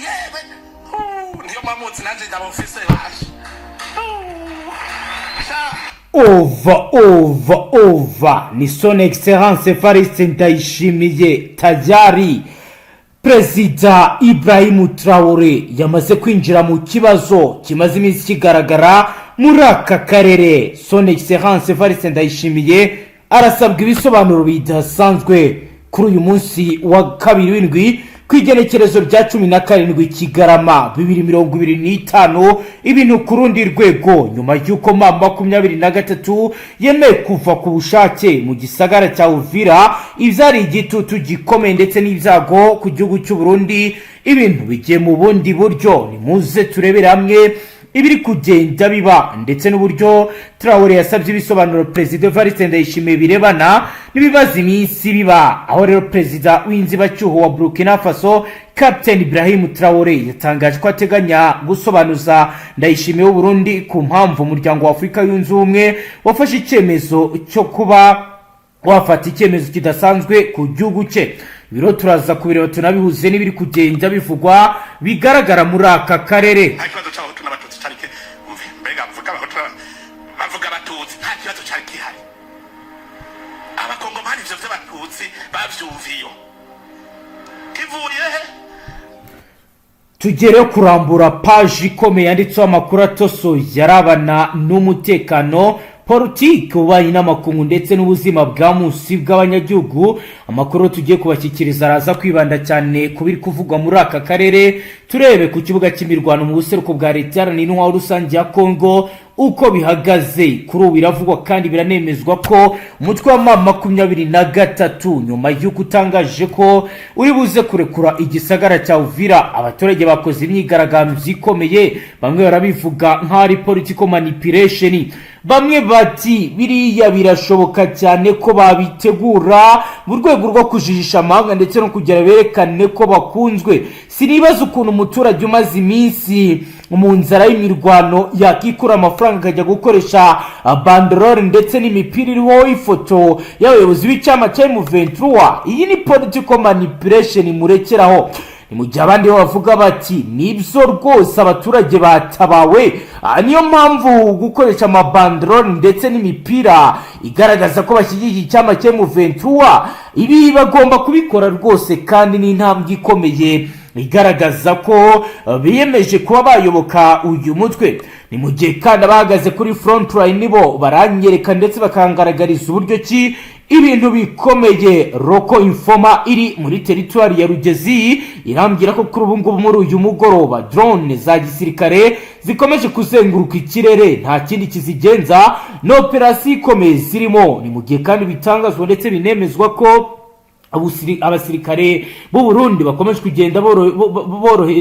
Yewe, niyo mpamvu nanjye ndabufise basha. Sha. Ova, ova, ova! Ni Son Excellence Evariste Ndayishimiye. Tayari Perezida Ibrahim Traore yamaze kwinjira mu kibazo kimaze iminsi kigaragara muri aka karere. Son Excellence Evariste Ndayishimiye arasabwa ibisobanuro bidasanzwe kuri uyu munsi wa kabiri w'indwi, ku igenekerezo rya 17 Kigarama 2025. Ibintu ku rundi rwego nyuma y'uko M23 yemeye kuva ku bushake mu gisagara cya Uvira, ibyari igitutu gikomeye ndetse n'ibyago ku gihugu cy'u Burundi. Ibintu bigiye mu bundi buryo. Nimuze turebere hamwe ibiri kugenda biba ndetse n'uburyo Traore yasabye ibisobanuro Perezida Evariste Ndayishimiye birebana n'ibibazo iminsi biba. Aho rero perezida w'inzibacyuho wa Burkina Faso, Captain Ibrahim Traore, yatangaje ko ateganya gusobanuza Ndayishimiye w'Uburundi ku mpamvu Umuryango wa Afurika Yunze Ubumwe wafashe icyemezo cyo kuba wafata icyemezo kidasanzwe ku gihugu cye. Biro turaza kubireba, tunabihuze n'ibiri kugenda bivugwa bigaragara muri aka karere. Nta kibazo c'Abahutu n'Abatutsi cari umve, mbega bavuga Abahutu, bavuga Abatutsi, nta kibazo cari gihari. Abakongomani ivyo vy'Abatutsi bavyumviyo kivuye he? Tugere kurambura paji ikomeye yanditseho amakuru atosoye arabana n'umutekano, politiki, ububanyi n'amakungu ndetse n'ubuzima bwa munsi bw'abanyagihugu. Amakuru tugiye kubashyikiriza araza kwibanda cyane ku biri kuvugwa muri aka karere. Turebe ku kibuga cy'imirwano mu buseruko bwa Leta Iharanira Intwaro Rusange ya Kongo uko bihagaze kuri ubu. Biravugwa kandi biranemezwa ko umutwe wa M23, nyuma y'uko utangaje ko uri buze kurekura igisagara cya Uvira, abaturage bakoze imyigaragambyo ikomeye. Bamwe barabivuga nk'aho ari political manipulation, bamwe bati biriya birashoboka cyane ko babitegura mu rwego rwo kujijisha amahanga ndetse no kugira berekane ko bakunzwe. Sinibaza ukuntu umuturage umaze iminsi mu nzara y'imirwano yakikura amafaranga akajya gukoresha banderole ndetse n'imipira iriho ifoto y'abayobozi b'icyama cya M23. Iyi ni political manipulation, murekeraho. Ni mu gihe abandi bo bavuga bati nibyo rwose, abaturage batabawe. Niyo mpamvu gukoresha amabanderole ndetse n'imipira igaragaza ko bashyigikiye icyama cya M23, ibi bagomba kubikora rwose, kandi ni intambwe ikomeye igaragaza ko biyemeje kuba bayoboka uyu mutwe. Ni mu gihe kandi abahagaze kuri front line bo baranyereka ndetse bakangaragariza uburyo ki ibintu bikomeye. Local informer iri muri teritwari ya Rugezi irambwira ko kuri ubu ngubu, muri uyu mugoroba, drone za gisirikare zikomeje kuzenguruka ikirere, nta kindi kizigenza, ni operasiyo ikomeye zirimo. Ni mu gihe kandi bitangazwa ndetse binemezwa ko abasirikare b'u Burundi bakomeje kugenda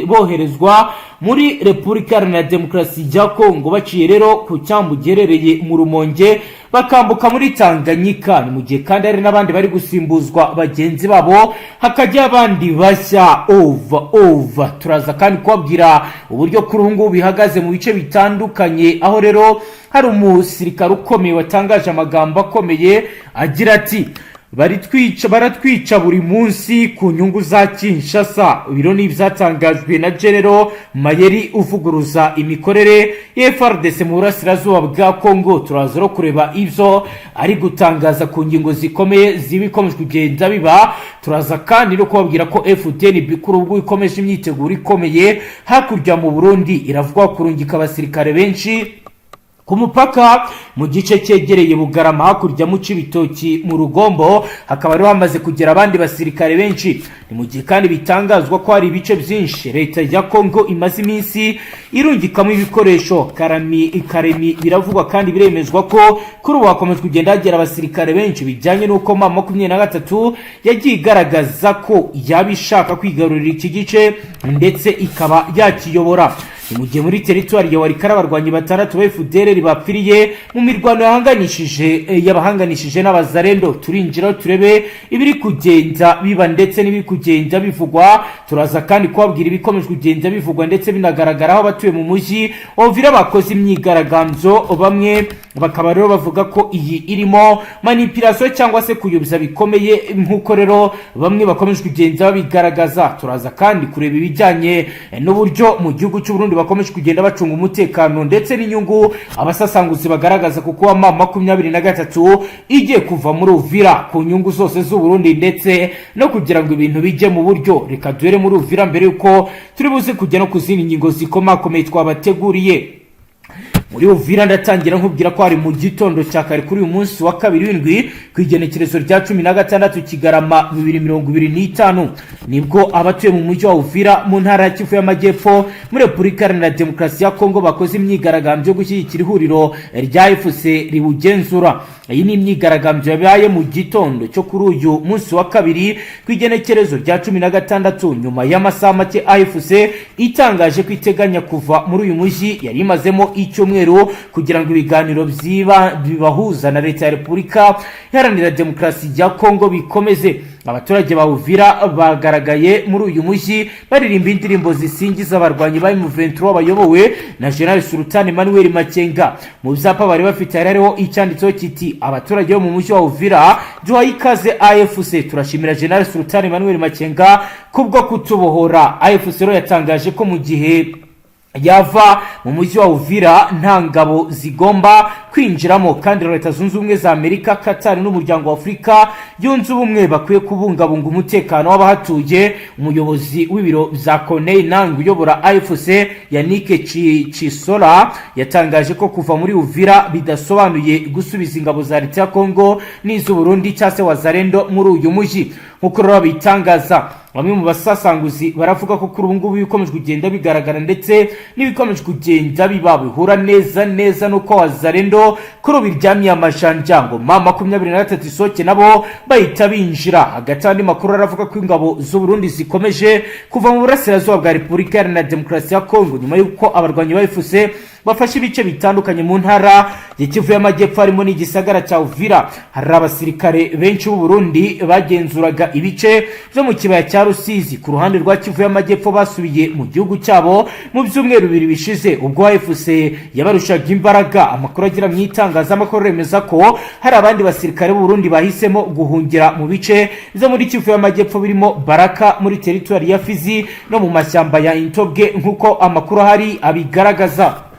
boherezwa muri Repubulika Iharanira Demokarasi ya Kongo, baciye rero ku cyambu giherereye mu Rumonge, bakambuka muri Tanganyika. Ni mu gihe kandi hari n'abandi bari gusimbuzwa bagenzi babo, hakajya abandi bashya. Ova, ova! Turaza kandi kubabwira uburyo kuri ubu ngubu bihagaze mu bice bitandukanye, aho rero hari umusirikare ukomeye watangaje amagambo akomeye agira ati: "Baritwica, baratwica buri munsi ku nyungu za Kinshasa." Ibiro ni ibyatangajwe na General Mayeri uvuguruza imikorere ya FARDC mu burasirazuba bwa Congo. Turaza no kureba ibyo ari gutangaza ku ngingo zikomeye z'ibikomeje kugenda biba. Turaza kandi no kubabwira ko FDNB kuri ubu ikomeje imyiteguro ikomeye hakurya mu Burundi, iravugwa kurungika abasirikare benshi ku mupaka mu gice cyegereye Bugarama, hakurya mu Cibitoki, mu Rugombo, hakaba ariho hamaze kugera abandi basirikare benshi. Ni mu gihe kandi bitangazwa ko hari ibice byinshi Leta ya Kongo imaze iminsi irungikamo ibikoresho. Karami, Karemi, biravugwa kandi biremezwa ko kuri ubu hakomeje kugenda hagera abasirikare benshi, bijyanye n'uko M23 yagiye igaragaza ko yaba ishaka kwigarurira iki gice ndetse ikaba yakiyobora. Ni mu gihe kandi bitangazwa ko Ni mu gihe muri teritwari ya Walikale abarwanyi batandatu ba FDLR bapfiriye mu mirwano yahanganishije yabahanganishije n'Abazarendo. Turinjira turebe ibiri kugenda biba ndetse n'ibiri kugenda bivugwa. Turaza kandi kubabwira ibikomeje kugenda bivugwa ndetse binagaragara aho abatuye mu mujyi Uvira bakoze imyigaragambyo, bamwe bakaba rero bavuga ko iyi irimo manipulation cyangwa se kuyobya bikomeye, nk'uko rero bamwe bakomeje kugenda babigaragaza. Turaza kandi kureba ibijyanye n'uburyo mu gihugu cy'u Burundi bakomeje kugenda bacunga umutekano ndetse n'inyungu abasasanguzi bagaragaza, kuko M23 igiye kuva muri Uvira ku nyungu zose z'u Burundi ndetse no kugira ngo ibintu bijye mu buryo. Reka duhere muri Uvira mbere yuko turi buze kujya no ku zindi ngingo zikomakomeye twabateguriye. Muri Uvira, ndatangira nkubwira ko hari mu gitondo cya kare kuri uyu munsi wa kabiri w'indwi, ku igenekerezo rya 16 Kigarama 2025, nibwo abatuye mu mujyi wa Uvira mu ntara ya Kivu y'Amajyepfo muri Repubulika Iharanira Demokarasi ya Kongo bakoze imyigaragambyo yo gushyigikira ihuriro rya AFC riwugenzura. Iyi ni imyigaragambyo yabaye mu gitondo cyo kuri uyu munsi wa kabiri ku igenekerezo rya 16, nyuma y'amasaha make AFC itangaje ko iteganya kuva muri uyu mujyi yari imazemo icyumweru, kugira ngo ibiganiro bibahuza na leta ya Repubulika Iharanira Demokarasi ya Kongo bikomeze. Abaturage ba Uvira bagaragaye muri uyu mujyi baririmba indirimbo zisingiza abarwanyi ba M23 bayobowe na General Sultan Emmanuel Makenga. Mu byapa bari bafite hari hariho icyanditseho kiti: "Abaturage bo mu mujyi wa Uvira duhaye ikaze AFC, turashimira General Sultan Emmanuel Makenga kubwo kutubohora." AFC rero yatangaje ko mu gihe yava mu mujyi wa Uvira nta ngabo zigomba kwinjiramo, kandi Leta Zunze Ubumwe za Amerika, Qatar n'Umuryango wa Afurika Yunze Ubumwe bakwiye kubungabunga umutekano w'abahatuye. Umuyobozi w'ibiro bya Corneille Nangaa uyobora AFC, Yannick Chisora, yatangaje ko kuva muri Uvira bidasobanuye gusubiza ingabo za leta ya Kongo n'iz'u Burundi cyangwa se Wazarendo muri uyu mujyi, nk'uko rero babitangaza. Bamwe mu basasanguzi baravuga ko kuri ubu ngubu ibikomeje kugenda bigaragara ndetse n'ibikomeje kugenda biba bihura neza neza n'uko Wazarendo kuri ubu iryamiye amajanja, ngo M23 isohoke nabo bahita binjira. Hagati, andi makuru aravuga ko ingabo z'u Burundi zikomeje kuva mu burasirazuba bwa Repubulika Iharanira Demokarasi ya Kongo, nyuma y'uko abarwanyi ba AFC bafashe ibice bitandukanye mu ntara ya Kivu y'Amajyepfo, harimo n'igisagara cya Uvira. Hari abasirikare benshi b'u Burundi bagenzuraga ibice byo mu kibaya cya Rusizi ku ruhande rwa Kivu y'Amajyepfo basubiye mu gihugu cyabo mu byumweru 2 bishize, ubwo AFC yabarushaga imbaraga. Amakuru agira mu itangazamakuru remeza ko hari abandi basirikare b'u Burundi bahisemo guhungira mu bice byo muri Kivu y'Amajyepfo, birimo Baraka muri teritwari ya Fizi no mu mashyamba ya Intobwe, nk'uko amakuru ahari abigaragaza.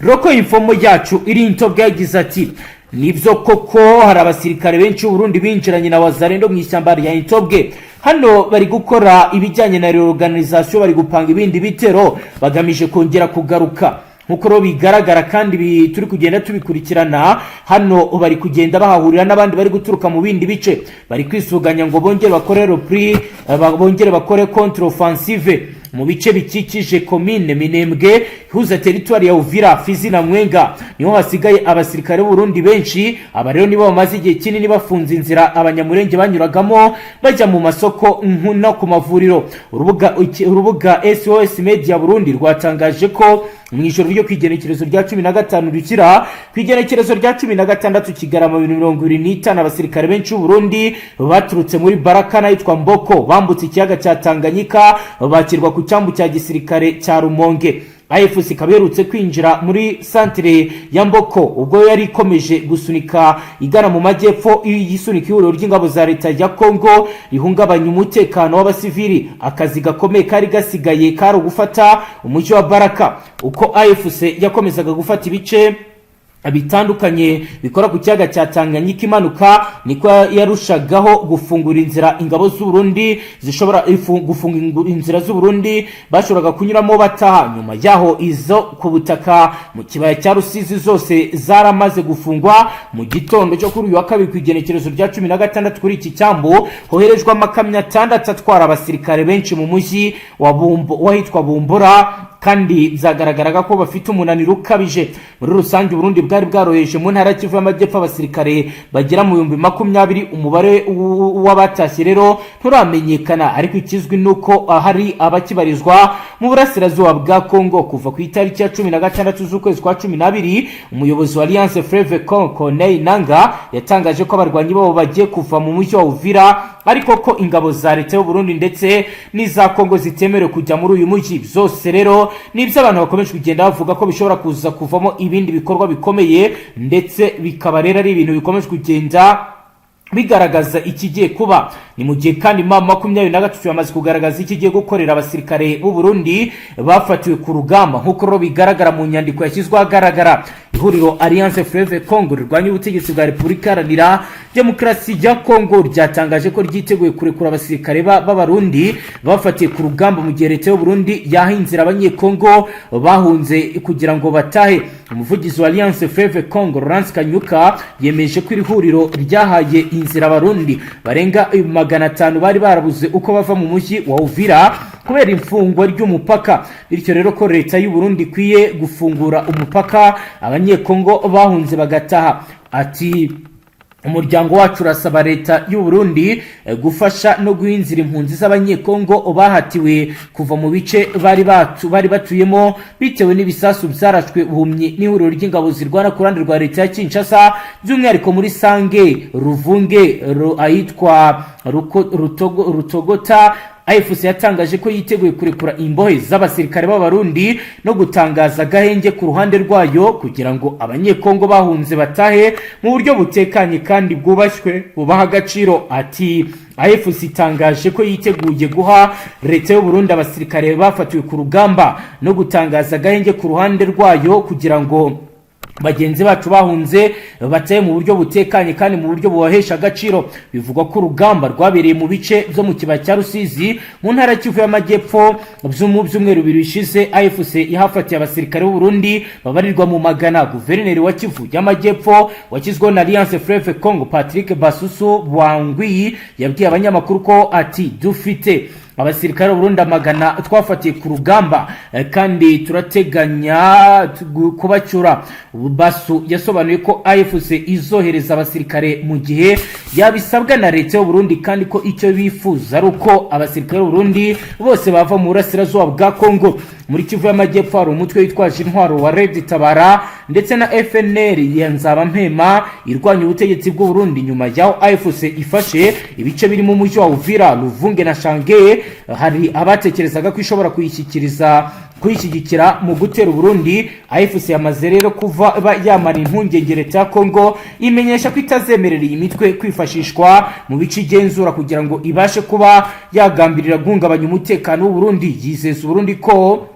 Local informer yacu iri Intobwe yagize ati: "Nibyo koko, hari abasirikare benshi b'Uburundi binjiranye na Wazarendo mu ishyamba rya Intobwe. Hano bari gukora ibijyanye na reorganisation, bari gupanga ibindi bitero bagamije kongera kugaruka, nk'uko rero bigaragara kandi turi kugenda tubikurikirana. Hano bari kugenda bahahurira n'abandi bari guturuka mu bindi bice, bari kwisuganya ngo bongere bakore repli, bongere bakore contre offensive mu bice bikikije komine Minembwe ihuza teritwari ya Uvira, Fizi na Mwenga. Niho hasigaye abasirikare b'Uburundi benshi. Aba rero nibo bamaze igihe kinini bafunze inzira Abanyamurenge banyuragamo bajya mu masoko no ku mavuriro." Urubuga SOS Media Burundi rwatangaje ko mu ijoro ryo ku igenekerezo rya 15 rukira ku igenekerezo rya 16 Kigarama 2025, abasirikare benshi b'Uburundi baturutse muri Baraka n'ahitwa Mboko bambutse ikiyaga cya Tanganyika, bakirwa ku cyambu cya gisirikare cya Rumonge. AFC ikaba iherutse kwinjira muri santire ya Mboko ubwo yari ikomeje gusunika igana mu majyepfo, isunika ihuriro ry'ingabo za leta ya Kongo rihungabanya umutekano w'abasivili. Akazi gakomeye kari gasigaye kari ugufata umujyi wa Baraka. Uko AFC yakomezaga gufata ibice bitandukanye bikora ku kiyaga cya Tanganyika imanuka, niko yarushagaho gufungura inzira ingabo z'Uburundi zishobora gufunga inzira z'Uburundi bashoboraga kunyuramo bataha. Nyuma yaho, izo ku butaka mu kibaya cya Rusizi zose zaramaze gufungwa. Mu gitondo cyo kuri uyu wa kabiri ku igenekerezo rya 16, kuri iki cyambu hoherejwe amakamyo atandatu atwara abasirikare benshi mu mujyi wa Bumbo wahitwa Bumbura. Kandi byagaragaraga ko bafite umunaniro ukabije. Muri rusange, Uburundi bwari bwaroheje mu ntara Kivu y'Amajyepfo abasirikare bagera mu 20,000. Umubare w'abatashye rero nturamenyekana, ariko ikizwi ni uko hari abakibarizwa mu burasirazuba bwa Kongo. Kuva ku itariki ya 16 z'ukwezi kwa 12, umuyobozi wa Alliance Fleuve Congo, Corneille Nanga, yatangaje ko abarwanyi babo bagiye kuva mu mujyi wa Uvira, ariko ko ingabo za leta y'u Burundi ndetse n'iza Kongo zitemerewe kujya muri uyu mujyi. Byose rero ni ibyo abantu bakomeje kugenda bavuga ko bishobora kuza kuvamo ibindi bikorwa bikomeye, ndetse bikaba rero ari ibintu bikomeje kugenda bigaragaza ikigiye kuba. Ni mu gihe kandi M23 yamaze kugaragaza ikigiye gukorera abasirikare b'u Burundi bafatiwe ku rugamba, nk'uko rero bigaragara mu nyandiko yashyizwe ahagaragara. Ihuriro Alliance Fleuve Congo rirwanya ubutegetsi bwa Repubulika Iharanira Demokarasi ya Congo ryatangaje ko ryiteguye kurekura abasirikare b'Abarundi bafatiye ku rugamba, mu gihe leta y'u Burundi yaha inzira Abanyekongo bahunze kugira ngo batahe. Umuvugizi wa Alliance Fleuve Congo, Laurence Kanyuka, yemeje ko iri huriro ryahaye inzira Abarundi barenga 500 bari barabuze uko bava mu mujyi wa Uvira kubera imfungwa ry'umupaka, bityo rero ko leta y'u Burundi ikwiye gufungura umupaka, Abanyekongo bahunze bagataha. Ati: "Umuryango wacu urasaba leta y'u Burundi gufasha no guha inzira impunzi z'Abanyekongo bahatiwe kuva mu bice bari batuyemo bitewe n'ibisasu byarashwe buhumyi n'ihuriro ry'ingabo zirwana ku ruhande rwa leta ya Kinshasa, by'umwihariko muri Sange, Ruvunge, ahitwa Rutogota." AFC yatangaje ko yiteguye kurekura imbohe z'abasirikare b'Abarundi no gutangaza agahenge ku ruhande rwayo, kugira ngo Abanyekongo bahunze batahe mu buryo butekanye kandi bwubashywe, bubaha agaciro. Ati: "AFC itangaje ko yiteguye guha leta y'u Burundi abasirikare bafatiwe ku rugamba no gutangaza agahenge ku ruhande rwayo, kugira ngo bagenzi bacu bahunze bataye mu buryo butekanye kandi mu buryo bubahesha agaciro." Bivugwa ko urugamba rwabereye mu bice byo mu kibaya cya Rusizi mu ntara ya Kivu y'Amajyepfo mu byumweru 2 bishize, AFC ihafatiye abasirikare b'u Burundi babarirwa mu magana. Guverineri wa Kivu y'Amajyepfo washyizweho na Alliance Fleuve Congo, Patrick Basusu Bwangwi, yabwiye abanyamakuru ko, ati: "Dufite abasirikare b'Uburundi amagana twafatiye ku rugamba, kandi turateganya kubacyura." Basu yasobanuye ko AFC izohereza abasirikare mu gihe yabisabwa na leta y'u Burundi, kandi ko icyo bifuza ari uko abasirikare b'Uburundi bose bava mu burasirazuba bwa Congo. Muri Kivu y'Amajyepfo hari umutwe witwaje intwaro wa Red Tabara ndetse na FNL ya Nzabampema irwanya ubutegetsi bw'u Burundi. Nyuma y'aho AFC ifashe ibice birimo umujyi wa Uvira, Luvunge na Shange, hari abatekerezaga ko ishobora kuyishyikiriza kuyishyigikira mu gutera Uburundi. AFC yamaze rero kuva yamara impungenge leta ya Congo, imenyesha ko itazemerera iyi mitwe kwifashishwa mu bice igenzura kugira ngo ibashe kuba yagambirira guhungabanya umutekano w'Uburundi. Yizeza Uburundi ko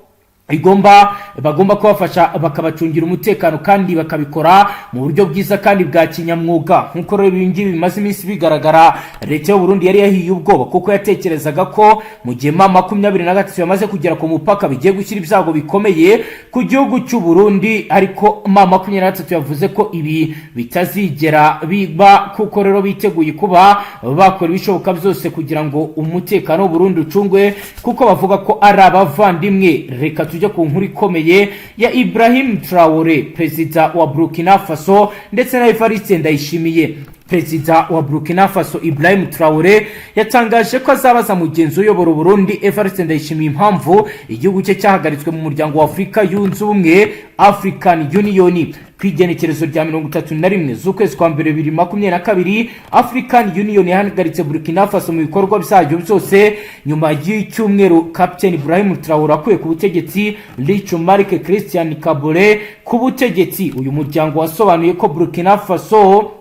igomba bagomba kubafasha, bakabacungira umutekano, kandi bakabikora mu buryo bwiza kandi bwa kinyamwuga. Nk'uko rero ibi ngibi bimaze iminsi bigaragara, leta y'u Burundi yari yahiye ubwoba, kuko yatekerezaga ko mu gihe M23 yamaze kugera ku mupaka bigiye gushyira ibyago bikomeye ku gihugu cy'u Burundi. Ariko M23 yavuze ko ibi bitazigera biba, kuko rero biteguye kuba bakora ibishoboka byose kugira ngo umutekano w'u Burundi ucungwe, kuko bavuga ko ari abavandimwe. Reka tujye ku nkuru ikomeye ya Ibrahim Traore, perezida wa Burkina Faso, ndetse na Evariste Ndayishimiye. Perezida wa Burkina Faso, Ibrahim Traore, yatangaje ko azabaza mugenzi uyobora Burundi, Evariste Ndayishimiye, impamvu igihugu cye cyahagaritswe mu Muryango wa Afurika Yunze Ubumwe, African Union. Ku igenekerezo rya 31 z'ukwezi kwa mbere 2022, African Union yahagaritse Burkina Faso mu bikorwa byayo byose, nyuma y'icyumweru Captain Ibrahim Traore akuye ku butegetsi Roch Marc Christian Kabore ku butegetsi. Uyu muryango wasobanuye ko Burkina Faso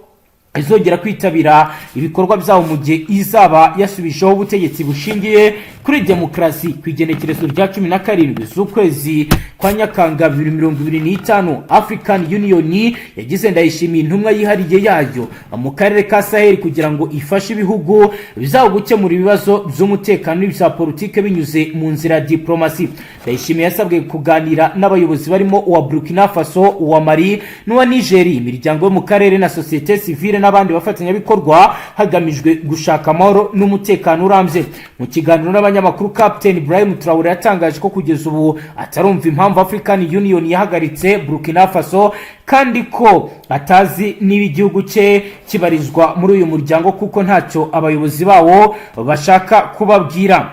izongera kwitabira ibikorwa byabo mu gihe izaba yasubijeho ubutegetsi bushingiye kuri demokarasi. Ku igenekerezo rya 17 z'ukwezi kwa Nyakanga 2025, African Union yagize Ndayishimiye intumwa yihariye yayo mu karere ka Sahel kugira ngo ifashe ibihugu bizaba gukemura ibibazo by'umutekano n'ibya politike binyuze mu nzira ya diplomasi. Ndayishimiye yasabwe kuganira n'abayobozi barimo uwa Burkina Faso, uwa Mali n'uwa Niger, imiryango yo mu karere na sosiyete sivile n'abandi bafatanyabikorwa, hagamijwe gushaka amahoro n'umutekano urambye. Mu kiganiro n'abanyamakuru, Captain Ibrahim Traore yatangaje ko kugeza ubu atarumva impamvu African Union yahagaritse Burkina Faso, kandi ko atazi niba igihugu cye kibarizwa muri uyu muryango, kuko ntacyo abayobozi bawo bashaka kubabwira.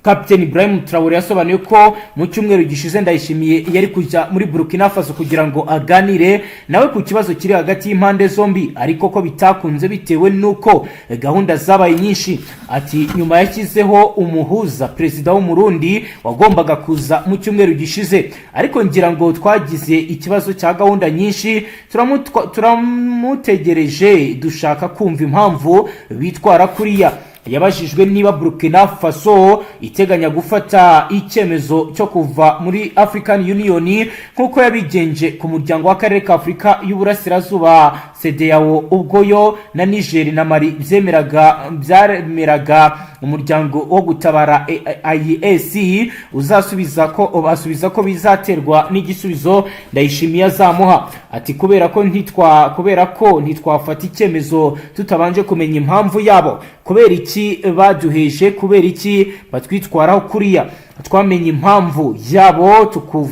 Captain Ibrahim Traore yasobanuye ko mu cyumweru gishize Ndayishimiye yari kujya muri Burkina Faso kugira ngo aganire nawe ku kibazo kiri hagati y'impande zombi, ariko ko bitakunze bitewe n'uko gahunda zabaye nyinshi. Ati: "Nyuma yashyizeho umuhuza, perezida w'Umurundi, wagombaga kuza mu cyumweru gishize, ariko ngira ngo twagize ikibazo cya gahunda nyinshi. Turamutegereje, dushaka kumva impamvu bitwara kuriya." Yabajijwe niba Burkina Faso iteganya gufata icyemezo cyo kuva muri African Union nk'uko yabigenje ku muryango w'akarere ka Afurika y'Uburasirazuba, CEDEAO, ubwo yo na Niger na Mali byemeraga umuryango wo gutabara AES, uzasubiza ko asubiza ko bizaterwa n'igisubizo Ndayishimiye azamuha. Ati: Kubera ko ntitwafata icyemezo tutabanje kumenya impamvu yabo, kubera iki baduheje, kubera iki batwitwaraho kuriya. Twamenye impamvu yabo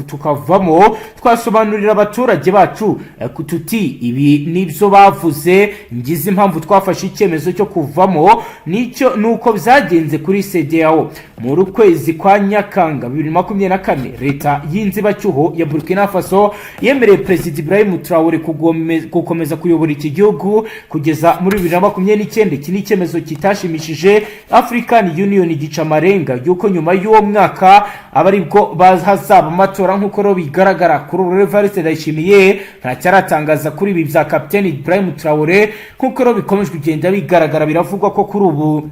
tukavamo, twasobanurira abaturage bacu tuti ibi nibyo bavuze, ngize impamvu twafashe icyemezo cyo kuvamo." Nicyo nuko byagenze kuri CEDEAO. Muri ukwezi kwa Nyakanga 2024, leta y'inzibacyuho ya Burkina Faso yemereye Perezida Ibrahim Traore gukomeza kuyobora iki gihugu kugeza muri 2029. Iki ni icyemezo kitashimishije African Union, gica amarenga y'uko nyuma y'uwo mwaka aba aribwo hazaba amatora. Nk'uko rero bigaragara kuri ubu, Evariste Ndayishimiye ntacyaratangaza kuri ibi bya Captain Ibrahim Traore. Nk'uko rero bikomeje kugenda bigaragara, biravugwa ko kuri ubu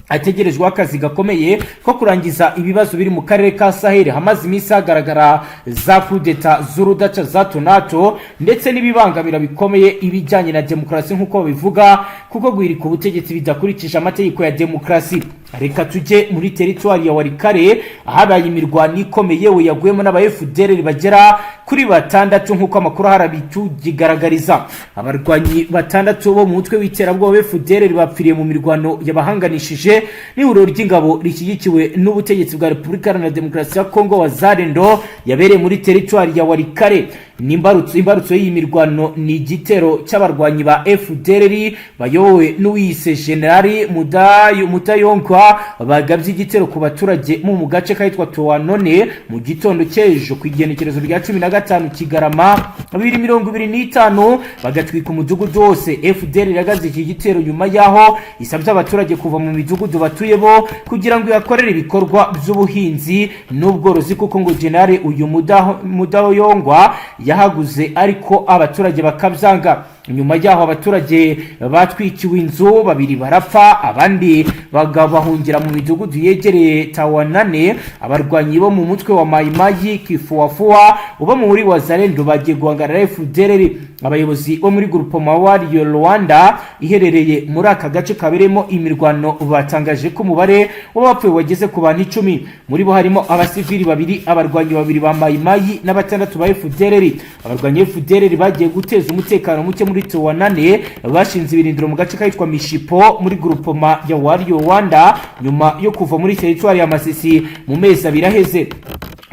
ategerejweho akazi gakomeye ko kurangiza ibibazo biri mu karere ka Sahel, hamaze iminsi hagaragara za kudeta z'urudaca za hato na hato, ndetse n'ibibangamira bikomeye ibijyanye na demokarasi nk'uko babivuga, kuko guhirika ubutegetsi bidakurikije amategeko ya demokarasi. Reka tujye muri teritwari ya Walikale, ahabaye imirwano ikomeye, we yaguyemo n'aba FDLR bagera kuri batandatu. Nk'uko amakuru ahari abitugigaragariza, abarwanyi batandatu bo mu mutwe w'iterabwoba FDLR bapfiriye mu mirwano yabahanganishije n'ihuriro ry'ingabo rishyigikiwe n'ubutegetsi bwa Repubulika Iharanira Demokarasi ya Kongo, Wazalendo, yabereye muri teritwari ya Walikale. Imbarutso y'iyi mirwano ni igitero cy'abarwanyi ba FDLR bayobowe n'uwiyise Generali Mutayonkwa, bagabye igitero ku baturage mu gace kahitwa Towanone mu gitondo cy'ejo ku igenekerezo rya 15 Kigarama 2025, bagatwika umudugudu wose. FDLR yagaze iki gitero nyuma y'aho isabye abaturage kuva mu midugudu batuyemo kugira ngo ihakorere ibikorwa by'ubuhinzi n'ubworozi, kuko ngo Generali uyu Mudayongwa yahaguze, ariko abaturage bakabyanga. Nyuma y'aho abaturage batwikiwe inzu, babiri barapfa, abandi bahungira mu midugudu yegereye Tawanane. Abarwanyi bo mu mutwe wa Mayimayi Kifuwafuwa uba muri Wazalendo bagiye guhangana na FDLR. Abayobozi bo muri Groupement Warrior Rwanda iherereye muri aka gace kabereyemo imirwano batangaje ko umubare w'abapfuye wageze ku bantu 10. Muri bo harimo abasivili babiri, abarwanyi babiri ba Mayimayi na batandatu ba FDLR. Abarwanyi FDLR bagiye guteza umutekano muke muri Towanane bashinze ibirindiro mu gace kahitwa Mishipo muri Groupement ya Warrior Rwanda, nyuma yo kuva muri teritwari ya Masisi mu mezi 2 aheze.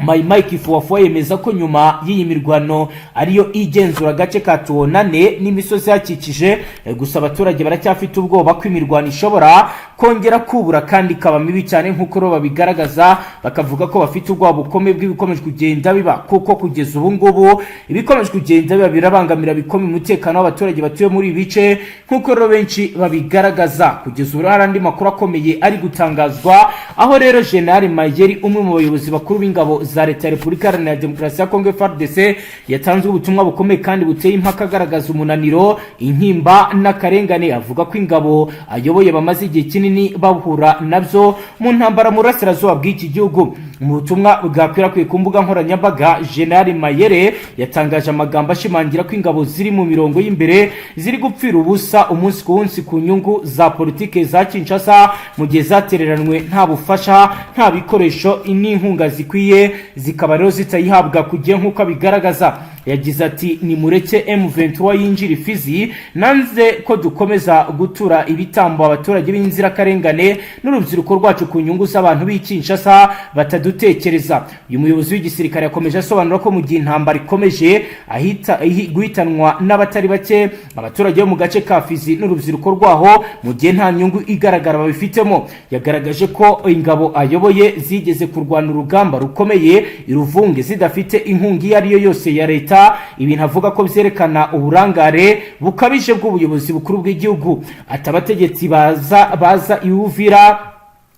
Mayimayi Kifuwafuwa yemeza ko nyuma y'iyi mirwano ariyo igenzura agace ka Tuwonane n'imisozi ihakikije. Gusa abaturage baracyafite ubwoba ko imirwano ishobora kongera kubura kandi ikaba mibi cyane. Nk'uko rero babigaragaza, bakavuga ko bafite ubwoba bukomeye bw'ibikomeje kugenda biba, kuko kugeza ubu ngubu ibikomeje kugenda biba birabangamira bikomeye umutekano w'abaturage batuye muri ibi bice. Nk'uko rero benshi babigaragaza, kugeza ubu hari andi makuru akomeye ari gutangazwa, aho rero General Mayeri, umwe mu bayobozi bakuru b'ingabo za leta ya Repubulika Iharanira Demokarasi ya Kongo, FARDC, yatanze ubutumwa bukomeye kandi buteye impaka, agaragaza umunaniro, intimba n'akarengane avuga ko ingabo ayoboye bamaze igihe kinini bahura nabyo mu ntambara mu burasirazuba bw'iki gihugu. Mu butumwa bwakwirakwiye ku mbuga nkoranyambaga, General Mayere yatangaje amagambo ashimangira ko ingabo ziri mu mirongo y'imbere ziri gupfira ubusa umunsi ku munsi ku nyungu za politike za Kinshasa, mu gihe zatereranwe nta bufasha, nta bikoresho n'inkunga zikwiye, zikaba rero zitayihabwa ku gihe nk'uko abigaragaza. Yagize ati: "Nimureke M23 yinjira Ifizi. Nanze ko dukomeza gutura ibitambo abaturage b'inzirakarengane n'urubyiruko rwacu ku nyungu z'abantu b'i Kinshasa batadutekereza." Uyu muyobozi w'igisirikare yakomeje asobanura ko mu gihe intambara ikomeje ahita guhitanwa n'abatari bake, abaturage bo mu gace ka Fizi n'urubyiruko rwaho, mu gihe nta nyungu igaragara babifitemo. Yagaragaje ko ingabo ayoboye zigeze kurwana urugamba rukomeye iruvunge zidafite inkunga iyo ari yo yose ya leta, ibintu avuga ko byerekana uburangare bukabije bw'ubuyobozi bukuru bw'igihugu. Ati: "Abategetsi baza iwuvira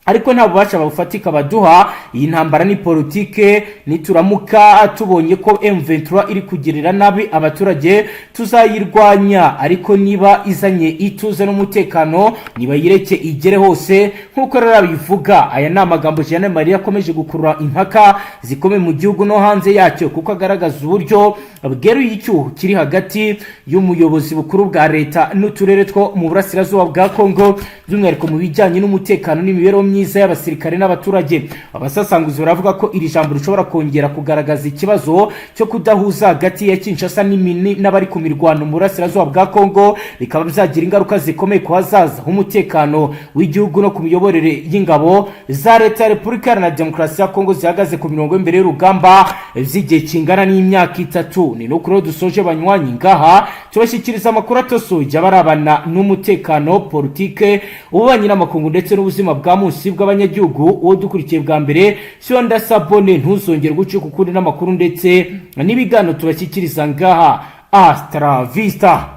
ariko nta bubasha bufatika baduha. Iyi ntambara ni politike. Nituramuka tubonye ko M23 iri kugirira nabi abaturage, tuzayirwanya, ariko niba izanye ituze n'umutekano, nibayireke igere hose," nk'uko rero abivuga. Aya ni amagambo Jeanne Marie akomeje gukurura impaka zikomeye mu gihugu no hanze yacyo, kuko agaragaza uburyo bweruye icyuho kiri hagati y'umuyobozi bukuru bwa leta n'uturere two mu burasirazuba bwa Kongo, by'umwihariko mu bijyanye n'umutekano n'imibereho myiza y'abasirikare n'abaturage. Abasasanguzi baravuga ko iri jambo rishobora kongera kugaragaza ikibazo cyo kudahuza hagati ya Kinshasa n'abari ku mirwano mu burasirazuba bwa Kongo, bikaba byagira ingaruka zikomeye ku hazaza h'umutekano w'igihugu no ku miyoborere y'ingabo za leta ya Repubulika Iharanira Demokarasi ya Kongo zihagaze ku mirongo y'imbere y'urugamba by'igihe kingana n'imyaka 3. Ni nuko rero dusoje, banywanyi. Ngaha tubashyikiriza amakuru atosoje abarabana n'umutekano, politike, ububanyi n'amakungu ndetse n'ubuzima bwa munsi bw'abanyagihugu. Uwo dukurikiye bwa mbere, fyonda s'abonner, ntuzongere gucika ukundi n'amakuru ndetse n'ibiganiro tubashyikiriza ngaha. Hasta la vista.